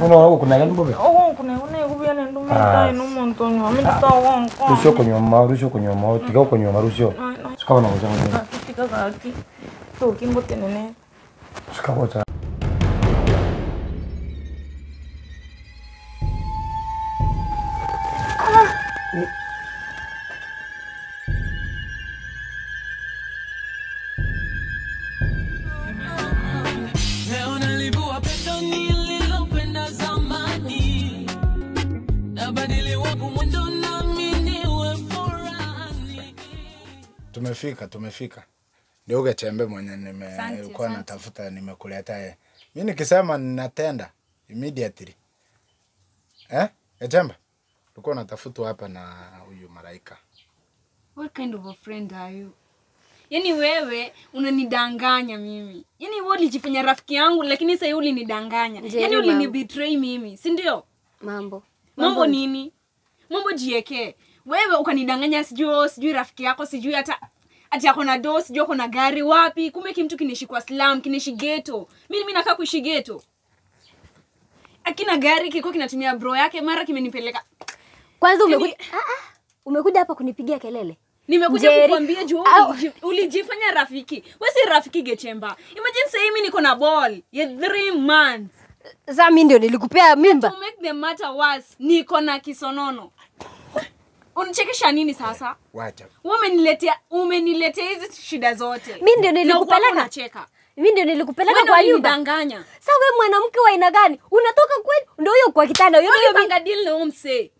Uno kuna gani bobe? Oh, kuna kuna kubia nendo mita ino montonyo. Mimi tutaonga. Rusio kunyoma, rusio kunyoma, tiga kunyoma rusio. Sukaba na goja. Tiga gaki. To kimbo tenene. Sukaba cha. Tumefika. Ndio Gachembe mwenye nimekuwa natafuta nimekuleta yeye. Mimi nikisema ninatenda immediately. Eh? Gachembe. Ulikuwa unatafutwa hapa na huyu malaika. What kind of a friend are you? Yaani wewe unanidanganya mimi. Yaani wewe ulijifanya rafiki yangu lakini sasa ulinidanganya. Yaani ulinibetray mimi, si ndio? Mambo nini? Mambo jieke. Wewe ukanidanganya sijui rafiki yako, sijui hata ati yako na do, sijui yako na gari wapi. Kumbe kimtu kinaishi kwa slum, kinaishi ghetto. Mimi nakaa kuishi ghetto. Akina gari kiko kinatumia bro yake mara kimenipeleka. Kwanza umekuja umekuja hapa kunipigia kelele. Nimekuja kukuambia juu ulijifanya rafiki. Wewe si rafiki Gachemba. Imagine sasa mimi niko na ball ya 3 months. Sasa mimi ndio nilikupea mimba. To make the matter worse, niko na kisonono. Unichekesha nini sasa? Wacha. Umeniletea hizi shida zote. Mimi ndio nilikupeleka. Unacheka. Mimi ndio nilikupeleka kwa nyumba. Unanidanganya. Sasa wewe mwanamke wa aina gani? Unatoka kweli ndio huyo kwa kitanda. Huyo ulipanga deal na huyo msee.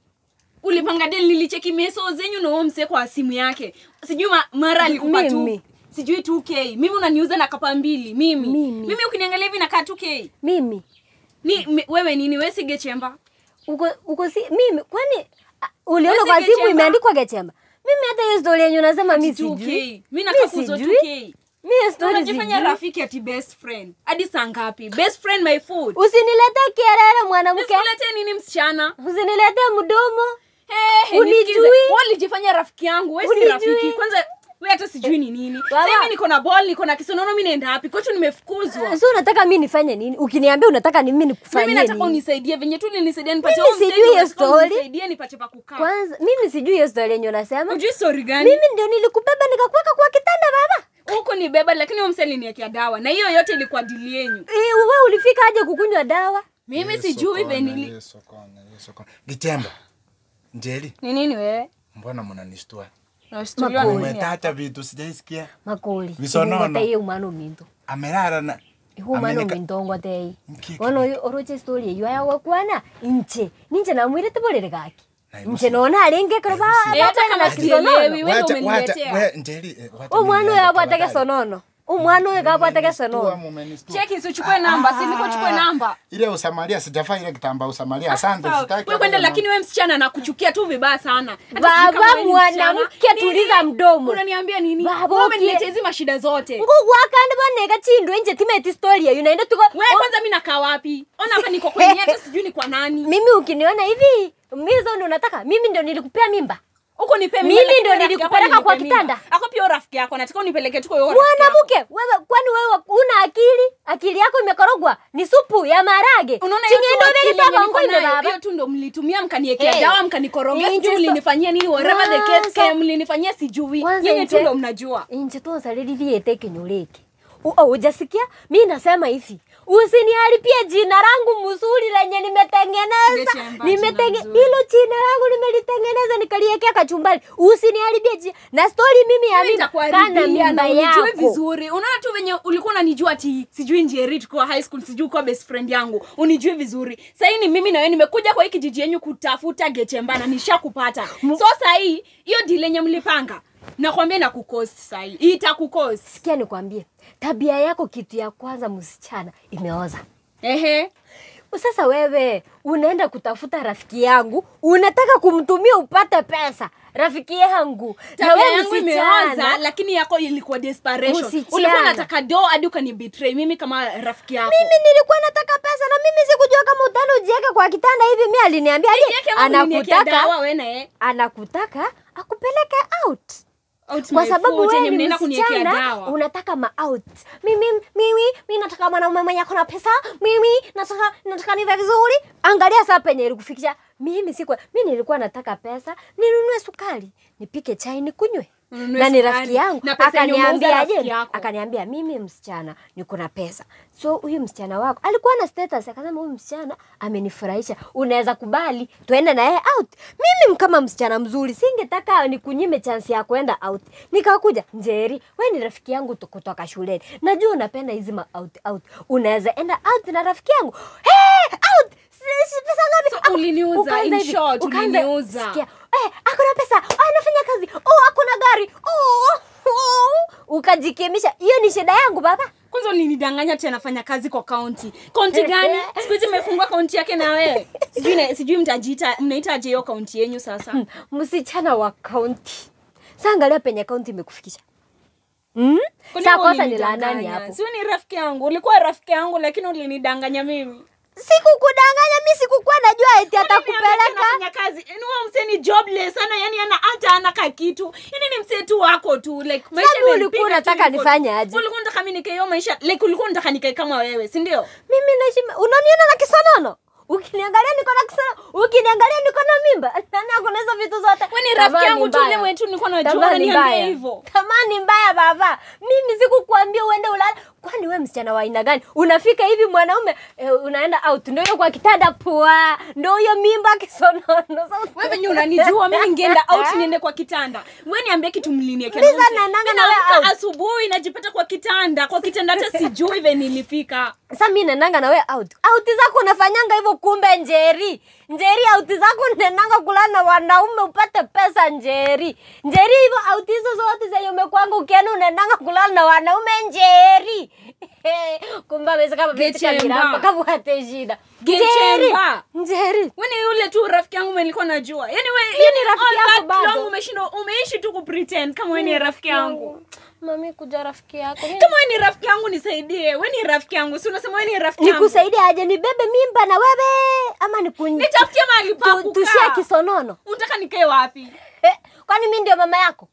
Ulipanga deal, nilicheki meso zenyu na huyo msee kwa simu yake. Sijui mara alikupa tu. Sijui 2K. Mimi unaniuza na kapa mbili. Mimi ukiniangalia hivi nakaa 2K. Mimi. Ni wewe nini? Wewe si Gachemba. Uko si mimi kwani uliona kwa simu imeandikwa Gachemba. Mimi hata hiyo story yenyewe unasema mimi sijui. Mimi nakaa kuuza 2K. Mimi story unajifanya rafiki ati best friend. Hadi saa ngapi? Best friend my food. Usiniletee kielele mwanamke. Usiniletee nini msichana? Usiniletee mdomo. Hey, unijui. Wewe ulijifanya rafiki yangu, wewe si rafiki. Kwanza wewe hata sijui ni nini. Sasa mimi niko na ball, niko na kisonono, mimi naenda wapi? Kwetu nimefukuzwa. Sio unataka mimi nifanye nini? Ukiniambia unataka ni mimi nikufanyie nini? Mimi nataka unisaidie venye tu unisaidie nipate huo msaidizi. Sijui hiyo story. Unisaidie nipate pa kukaa. Kwanza mimi sijui hiyo story yenyewe unasema. Unajui story gani? Mimi ndio nilikubeba nikakuweka kwa kitanda baba. Huko ni beba lakini huo mseli niwekea dawa na hiyo yote ilikuwa deal yenu. Wewe ulifika aje kukunywa dawa? Mimi sijui venye Yesu kona. Gachemba. Njeri. Ni nini wewe? Mbona mnanistua? Nashtuliwa nini? Umetata vitu sijaisikia. Makoli. Visonono. Hiyo umano minto. Amelala na umano minto ngotei. Ono oroche story hiyo ya kwana inche. Ninche na mwire tebolere gaki. Inche nona alenge kroba. Hata kama sielewi wewe umeniletea. Wewe Njeri umwana yabwata kesonono. Umwana oyo kabwata kesonono. Cheki usichukue namba, si niko chukue namba. Ile usamalia sijafaa ile kitambaa usamalia. Asante sitaki. Wewe kwenda lakini wewe msichana nakuchukia tu vibaya sana. Baba mwanamke tuliza mdomo. Unaniambia nini? Wewe umeniletea hizi mashida zote. Ngugu akande bwana kachindwe nje timeti story ya unaenda tuko. Wewe kwanza mimi nakaa wapi? Ona hapa niko kwenye hata sijui ni kwa nani. Mimi ukiniona hivi, mimi ndio unataka. Mimi ndio nilikupea mimba. Uko nipe mimba. Mimi ndio nilikupeleka kwa kitanda. Ako pia rafiki yako nataka unipeleke tu kwa hiyo rafiki. Mwanamke, wewe kwani wewe una akili? Akili yako imekorogwa. Ni supu ya maharage. Unaona hiyo hiyo tu ndio mlitumia mkaniwekea dawa mkanikorogea sijui mlinifanyia nini whatever the case came mlinifanyia sijui. Nyinyi tu ndio mnajua. Inje tu nsalililie teke nyoleke. Hujasikia? Mimi nasema hivi. Usiniharibie jina langu mzuri lenye nimetengeneza. Hilo jina langu nimelitengeneza nikaliwekea kachumbari. Usiniharibie jina. Na story mimi ya mimba kana mimba yako. Unijue vizuri. Unaona tu venye ulikuwa unanijua ati sijui Njeri tuko high school sijui kwa best friend yangu. Unijue vizuri. Sasa ni mimi na wewe nimekuja kwa hiki kijiji yenu kutafuta Gachemba na nishakupata. So sasa hii hiyo deal yenye mlipanga nakwambia na kukosi sasa hii. Itakukosi. Sikia nikwambie. Tabia yako kitu ya kwanza msichana imeoza. Ehe. Sasa wewe unaenda kutafuta rafiki yangu, unataka kumtumia upate pesa. Rafiki yangu. Na wewe msichana, lakini yako ilikuwa desperation. Ulikuwa unataka do hadi ukanibetray mimi kama rafiki yako. Mimi nilikuwa nataka pesa na mimi sikujua kama utano ujiweke kwa kitanda hivi. Mimi aliniambia anakutaka wewe na yeye. Anakutaka akupeleke out. Out Kwa my sababu foot, wewe yenye ni mnaenda kuniwekea msichana dawa. unataka ma out. Mimi nataka mwanaume mwenye ako na pesa. Mimi nataka nivae vizuri. Angalia sasa penye ilikufikisha. Mimi nilikuwa nataka pesa, ninunue sukari, nipike chai nikunywe. Na ni rafiki yangu akaniambia, akaniambia mimi msichana niko na pesa. So huyu msichana wako alikuwa na status, akasema huyu msichana amenifurahisha, unaweza kubali tuende na yeye out. Mimi kama msichana mzuri singetaka nikunyime chance ya kwenda out. Nikakuja, Njeri, wewe ni rafiki yangu kutoka shuleni. Najua unapenda hizi ma out out. Unaweza enda out na rafiki yangu. Hey, out. Pesa ngapi? So, uliniuza, in short, uliniuza. Sikia, akona pesa, anafanya kazi, akona gari, ukajikimisha. Hiyo ni shida yangu baba. Kwanza ulinidanganya tena anafanya kazi kwa county. County gani? Siku hizi imefungua county yake na wewe. Sijui mtajiita, mnaita aje hiyo county yenu sasa? Msichana wa county. Sasa angalia penye county imekufikisha. Sasa kosa ni la nani hapo? Sio ni rafiki yangu. Ulikuwa rafiki yangu lakini ulinidanganya mimi. Sikukudanganya, mimi sikukuwa najua eti atakupeleka. Anafanya kazi. Yaani wewe msee ni jobless sana, yani ana hata ana ka kitu. Yaani ni msee tu wako tu like maisha ni. Ulikuwa unataka nifanye aje? Ulikuwa unataka mimi nikae hiyo maisha, like ulikuwa unataka nikae kama wewe, si ndio? Mimi naishi, unaniona na kisonono? Ukiniangalia niko na kisonono, ukiniangalia niko na mimba. Nani ako na hizo vitu zote? Wewe ni rafiki yangu tu, ule mwetu nilikuwa najua unaniambia hivyo. Tamani mbaya baba. Mimi sikukuambia uende ulale. Kwani wewe msichana wa aina gani? Unafika hivi mwanaume unaenda out, ndio hiyo kwa kitanda poa, ndio hiyo mimba kisonono. Wewe venye unanijua mimi ningeenda out niende kwa kitanda. Wewe niambie kitu mliniekea. Mimi naendanga na wewe out. Asubuhi najipata kwa kitanda, kwa kitanda hata sijui venye nilifika. Sasa mimi naendanga na wewe out. Out zako unafanyanga hivyo kumbe Njeri. Njeri out zako unaendanga kulala na wanaume upate pesa Njeri. Njeri hivyo out hizo zote zenye umekuanga ukienda unaendanga kulala na wanaume Njeri. Kumbe ameweza kama vitu kama kama shida. Njeri. Njeri. Wewe ni yule tu rafiki yangu nilikuwa najua. Yaani wewe ni rafiki yako bado. Umeshinda umeishi tu kupretend kama wewe ni rafiki yangu. Mami kuja rafiki yako. Kama wewe ni rafiki yangu nisaidie. Wewe ni rafiki yangu. Si unasema wewe ni rafiki yangu. Nikusaidie aje? Nibebe mimba na wewe ama nitafutie mahali pa kukaa? Tushia kisonono. Unataka nikae wapi? Kwani mimi ndio mama yako?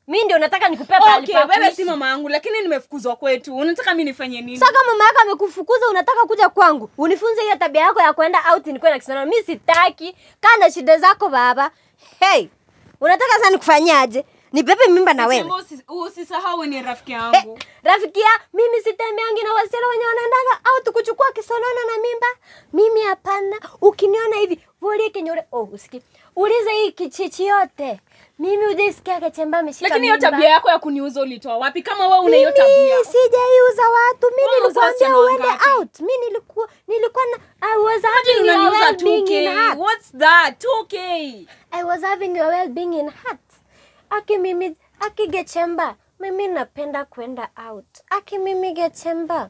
Mimi ndio nataka nikupe pale pa. Okay, wewe si mama yangu lakini nimefukuzwa kwetu. Unataka mimi nifanye nini? Sasa kama mama yako amekufukuza unataka kuja kwangu. Unifunze hiyo tabia yako ya kwenda out nikuwe na kisonono. Mimi sitaki. Kaa na shida zako baba. Hey. Unataka sasa nikufanyaje? Nibebe mimba na wewe. Usisahau ni rafiki yangu. Rafiki ya mimi sitembeangi na wasichana wenye wanaendanga out kuchukua kisonono na mimba. Mimi hapana. Ukiniona hivi, vole kenyore. Usiki. Uliza hii kichichi yote. Mimi hujasikia Gachemba ameshika mimba. Lakini hiyo tabia yako ya kuniuza ulitoa wapi? Kama wewe una hiyo tabia. Mimi sijaiuza watu. Mimi nilikuambia uende out. Mimi nilikuwa na I was having your well-being in heart. What's that? 2K. I was having your well-being in heart. Aki mimi, aki Gachemba, mimi napenda kwenda out. Aki mimi Gachemba.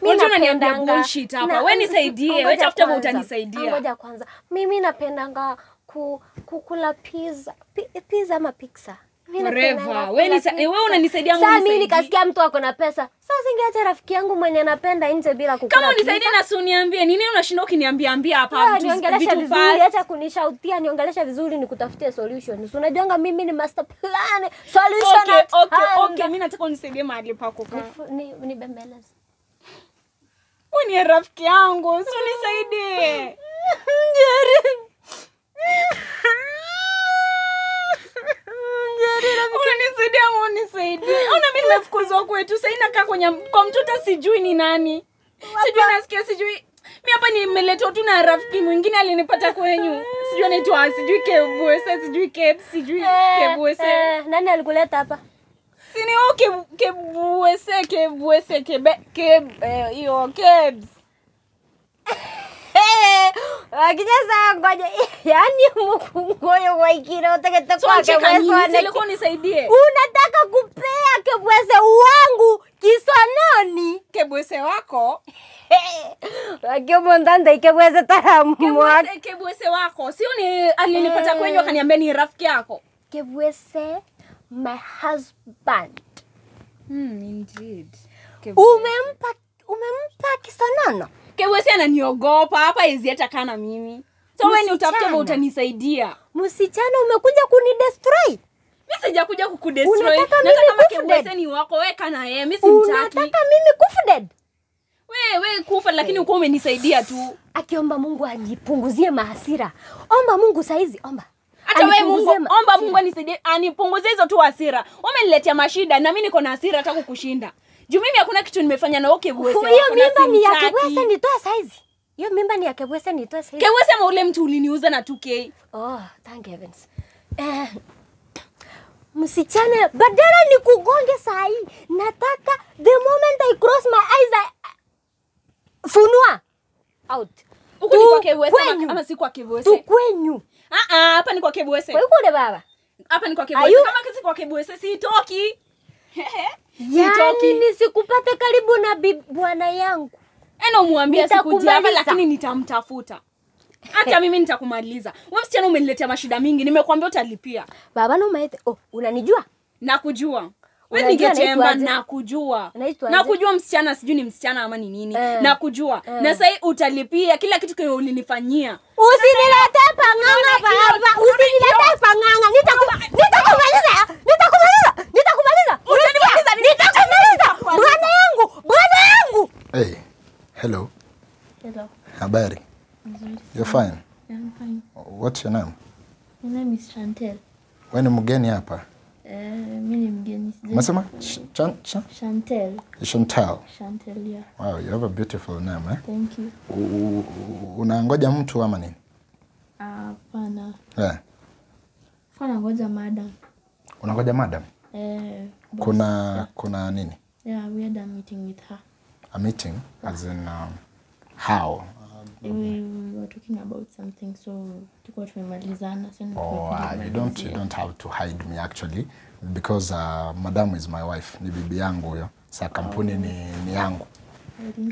Mimi napenda bullshit hapa. Wewe nisaidie. Wewe tafuta utanisaidia. Ngoja kwanza. Mimi napendanga kukula pizza. Pizza ama pizza. Whatever. Wewe unanisaidia ngo unisaidie. Sasa mimi nikasikia mtu ako na pesa. Sasa singeacha rafiki yangu mwenye anapenda nje bila kukula. Kama unisaidie na si uniambie nini unashinda ukiniambia ambia hapa vitu vizuri, acha kunishautia, niongelesha vizuri nikutafutie solution. Si unajuanga mimi ni master plan. Solution. Okay, mimi nataka unisaidie mahali pako kaa. Ni bembeleze. Wewe ni rafiki yangu, si unisaidie. Njeri. Unanisaidia ama unisaidie? Ona mimi nimefukuzwa kwetu. Sasa inakaa kwenye kwa mtoto sijui ni nani. Sijui nasikia sijui. Mimi hapa nimeletwa tu na rafiki mwingine alinipata kwenyu. Sijui anaitwa sijui Kebwese, sijui Keb, sijui Kebwese. Nani alikuleta hapa? Si ni okay Kebwese, Kebwese, Kebe, Keb hiyo Kebs. Akijeza ngoja yani mkungoyo waikira utakata kwa Kebwese nilikuwa unisaidie. Unataka kupea Kebwese wangu kisononi? Kebwese wako? Akio ndanda Kebwese taramu wako. Kebwese wako. Sio ni alinipata kwenyu akaniambia ni rafiki yako. Kebwese my husband. Indeed. Umempa kisonono? Kebwese ananiogopa hapa hizi hata kana mimi. So wewe ni utafute wewe utanisaidia. Msichana umekuja kunidestroy. Mimi sijakuja kukudestroy. Nataka kama Kebwese ni wako weka na yeye. Mimi simtaki. Unataka mimi kufa dead? Wewe kufa lakini uko umenisaidia tu. Akiomba Mungu anipunguzie mahasira. Omba Mungu saizi, omba. Hata wewe Mungu, omba Mungu anisaidie anipunguzie hizo tu hasira. Umeniletea mashida na mimi niko na hasira hata kukushinda. Juu mimi hakuna kitu nimefanya na Kebwese. Hiyo mimba ni ya Kebwese nitoa saizi. Hiyo mimba ni ya Kebwese nitoa saizi. Kebwese ama ule mtu uliniuza na 2K. Oh, thank heavens. Msichana, badala nikugonge saa hii, nataka the moment I cross my eyes I funua out. Huku ni kwa Kebwese ama si kwa Kebwese? Tu kwenyu. Hapa ni kwa Kebwese. Kwa yuko baba. Hapa ni kwa Kebwese. Kama kisi kwa Kebwese sitoki. Sitoki. Yaani nisikupate karibu na bwana yangu. Ena umuambia sikuja hapa lakini nitamtafuta. Hata mimi nitakumaliza. Wewe msichana umeniletea mashida mingi. Nimekuambia utalipia. Baba no maete. Oh, unanijua? Nakujua. Wewe ningechemba nakujua. Nakujua msichana, sijui ni msichana ama ni nini. Nakujua. Na sasa utalipia kila kitu kile ulinifanyia. Usinilete panganga baba. Usinilete panganga. Nitakumaliza. Nitakumaliza. Nitakumaliza. Utanimaliza. Nitakumaliza. Bwana yangu. Bwana yangu. Hey. Hello. Hello. Habari? You're fine? Yeah, I'm fine. What's your name? My name is Chantel. Wewe ni mgeni hapa? Mimi ni mgeni. Unasema? Chantel. Chantel. Chantel, yeah. Wow, you have a beautiful name, eh? Thank you. Unangoja mtu ama nini? Hapana. Yeah. Kwa nangoja madam. Unangoja madam? Kuna nini? Yeah, we had a meeting with her. A meeting? As in how? We were talking about something, so tulikuwa tumemalizana. Oh, you don't have to hide me actually because madam is my wife, ni bibi yangu huyo. Sa kampuni ni yangu.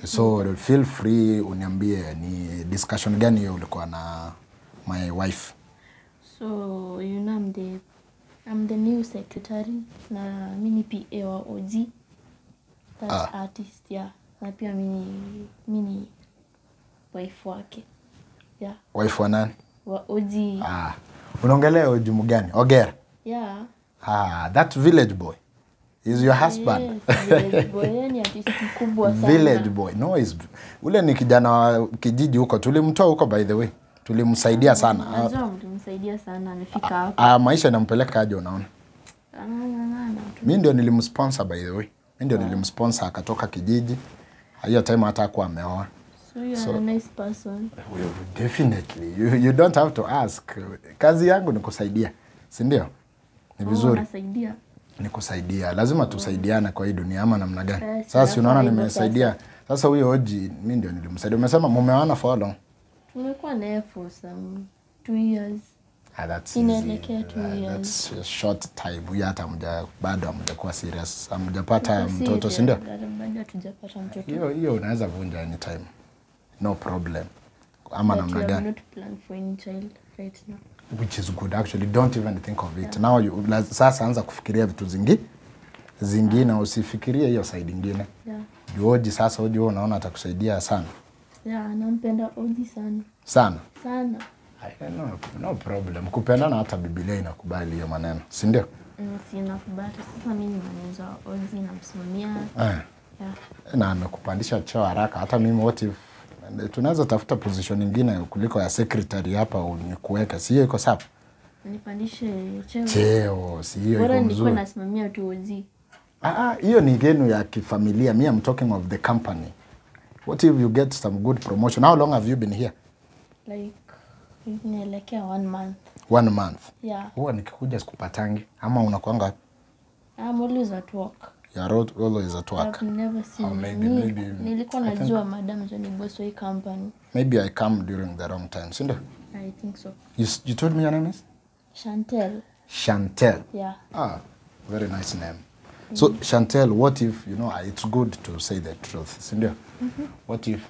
So feel free uniambie ni discussion gani hiyo ulikuwa na my wife. So you know I'm the new secretary na mimi ni PA wa OG. That's artist, yeah. Na pia mimi ni wife wake. Yeah. Wife wa nani? Wa OG. Unaongelea OG mgani? Ogera? Yeah. That village boy is your husband. Yes, village boy. Yeye ni artist mkubwa sana. Village boy. No, is ule ni kijana wa kijiji huko. Tulimtoa huko by the way. Tulimsaidia sana. Najua mlimsaidia sana amefika hapa. Maisha inampeleka aje unaona? Mimi ndio nilimsponsor by the way. Mimi ndio nilimsponsor akatoka kijiji. Hiyo time hata hakuwa ameoa. So you are a nice person. Definitely. You don't have to ask. Kazi yangu ni kusaidia. Si ndio? Ni vizuri. Unasaidia. Ni kusaidia. Lazima tusaidiane kwa hii dunia ama namna gani? Sasa unaona nimesaidia. Sasa huyo OG mimi ndio nilimsaidia. Umesema mumeoana for how long? Tumekuwa naye for some 2 years. That's easy. 2 years. That's a short time. Huyo hata bado hamjakuwa serious. Hamjapata mtoto, si ndio? Bado hatujapata mtoto. Hiyo unaweza vunja anytime. No problem. Ama namna gani? Not plan for any child right now. Which is good actually. Don't even think of it. Now you sasa anza kufikiria vitu zingine, usifikirie hiyo side nyingine. Yeah. Oji sasa Oji wewe unaona atakusaidia sana. Yeah, nampenda Oji sana. Sana. Sana. No problem. Kupendana hata Biblia inakubali hiyo maneno, si ndio? Si nakubali. Sasa mimi ni manager wa Oji namsimamia. Yeah. Na amekupandisha cheo haraka. Hata mimi what if tunaweza tafuta position nyingine kuliko ya secretary hapa unikuweka. Si hiyo iko sawa? Nipandishe cheo. Cheo, si hiyo iko mzuri. Bora nilikuwa nasimamia tu Oji. Hiyo ni genu ya kifamilia. Me I'm talking of the company. What if you get some good promotion? How long have you been here? Like nielekea 1 month. 1 month. Yeah. Huwa nikikuja sikupatangi ama unakuanga? I'm always at work. You're always at work. I've never seen. Oh, maybe nilikuwa najua madam ni boss wa company. Maybe I come during the wrong time, si ndio? I think so. You told me your name is? Chantel. Chantel. Yeah. Very nice name. So Chantel, what if, you know, it's good to say the truth, si ndio? What if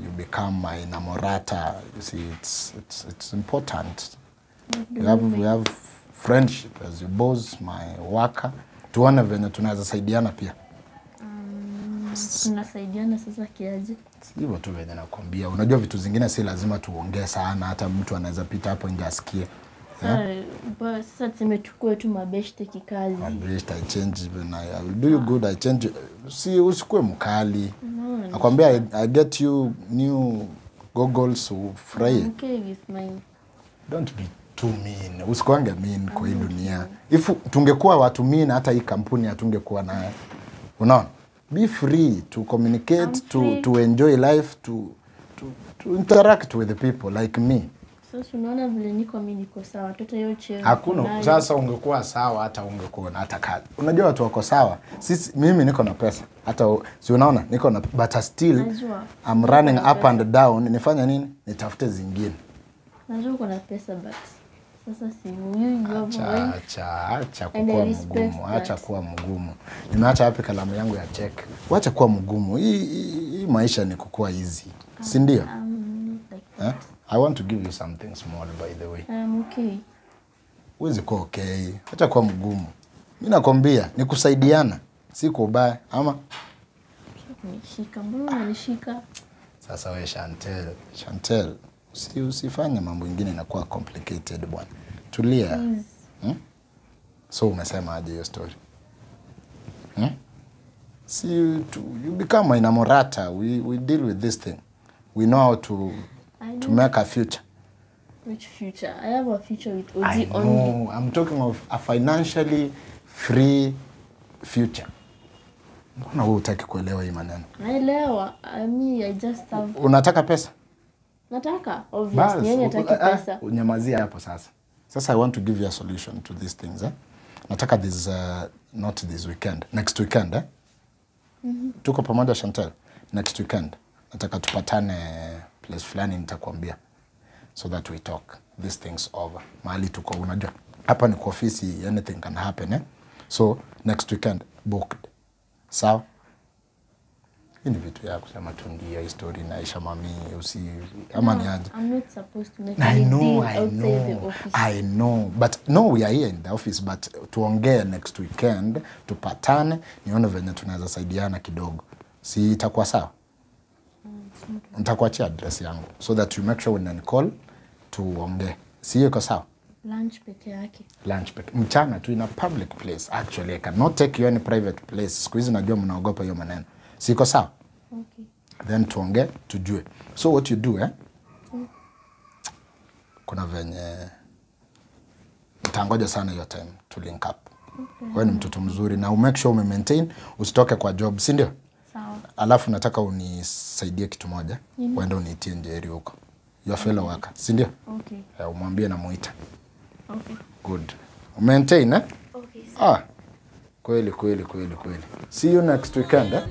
you become my inamorata? You see, it's important. We have friendship as your boss, my worker. Tuone venye tunaweza saidiana pia. Tunasaidiana sasa kiaje? Hivyo tu venye nakwambia. Unajua vitu zingine si lazima tuongee sana, hata mtu anaweza pita hapo nje asikie. Sasa tuseme tukue tu mabeshte kikazi. Mabeshte, I change when I will do you good, I change. Si usikue mkali. Nakwambia I get you new goggles ufurahie. Okay with mine. Don't be too mean. Usikuange mean kwa hii dunia. If tungekuwa watu mean hata hii kampuni hatungekuwa nayo. Unaona? Be free to communicate, to enjoy life, to interact with the people like me. Sasa unaona vile niko mimi niko sawa. Watoto hiyo cheo. Hakuna. Sasa ungekuwa sawa hata ungekuwa na hata kazi. Unajua watu wako sawa. Sisi mimi niko na pesa. Hata si unaona niko na but still najua. I'm running up and down. Nifanya nini? Nitafute zingine. Najua uko na pesa but sasa si you have acha kuwa mgumu. Acha kuwa mgumu. Nimeacha wapi kalamu yangu ya check? Wacha kuwa mgumu. Hii maisha ni kukua easy. Si ndio? Like I want to give you something small by the way. I'm okay. Huwezi kuwa okay. Acha kuwa mgumu. Mimi nakwambia ni kusaidiana, si kwa ubaya ama nishika. Mbona unanishika? Sasa wewe Chantel, usifanye mambo mengine inakuwa complicated bwana. Tulia. So umesema aje hiyo story? See you become inamorata. We deal with this thing. We know how to make a future. Which future? I have a future with Ozzy only. No, I'm talking of a financially free future. Mbona wewe hutaki kuelewa hii maneno? Naelewa. I mean, I just have... Unataka pesa? Nataka, obviously. Yeye hataki pesa. Unyamazia hapo sasa. Sasa I want to give you a solution to these things, eh? Nataka this, not this weekend. Next weekend, eh? Tuko pamoja Chantel. Next weekend. Nataka tupatane place fulani nitakwambia. So that we talk these things over. Mahali tuko unajua. Hapa ni kwa ofisi, anything can happen, eh? So next weekend booked. Sawa? Hii ni vitu ya kusema tu ndio hii story inaisha mami usi ama ni aje. I'm not supposed to make any deal outside the office. I know, but no, we are here in the office, but tuongee next weekend, tupatane, nione venye tunaweza saidiana kidogo. Si itakuwa sawa? Nitakuachia address yangu so that you make sure when I call tuongee. Si iko sawa? Lunch peke yake. Lunch peke. Mchana tu in a public place actually. I cannot take you any private place. Siku hizi najua mnaogopa hiyo maneno. Si iko sawa? Okay. Then tuongee tujue. So what you do, eh? Kuna venye nitangoja sana hiyo time to link up. Okay. Wewe ni mtoto mzuri na make sure ume maintain usitoke kwa job, si ndio? Sawa. Alafu nataka unisaidie kitu moja. Uende uniitie Njeri huko. Your fellow worker, si ndio? Okay. Umwambie na muita. Okay. Good. Maintain, eh? Okay. Ah. Kweli. See you next weekend, eh?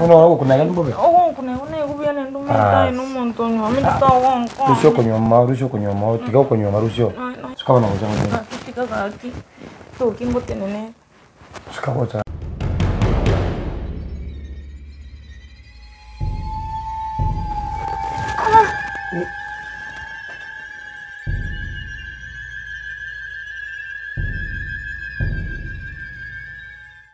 Unaona kuna gani bobe? Oh, kuna kuna ndumita ino montonyo. Amita wonko. Rusho kunywa rusho kunywa tiga kunywa rusho. Sukaba na ujanga. Tiga gaki. To kimbo tenene. Sukaba cha.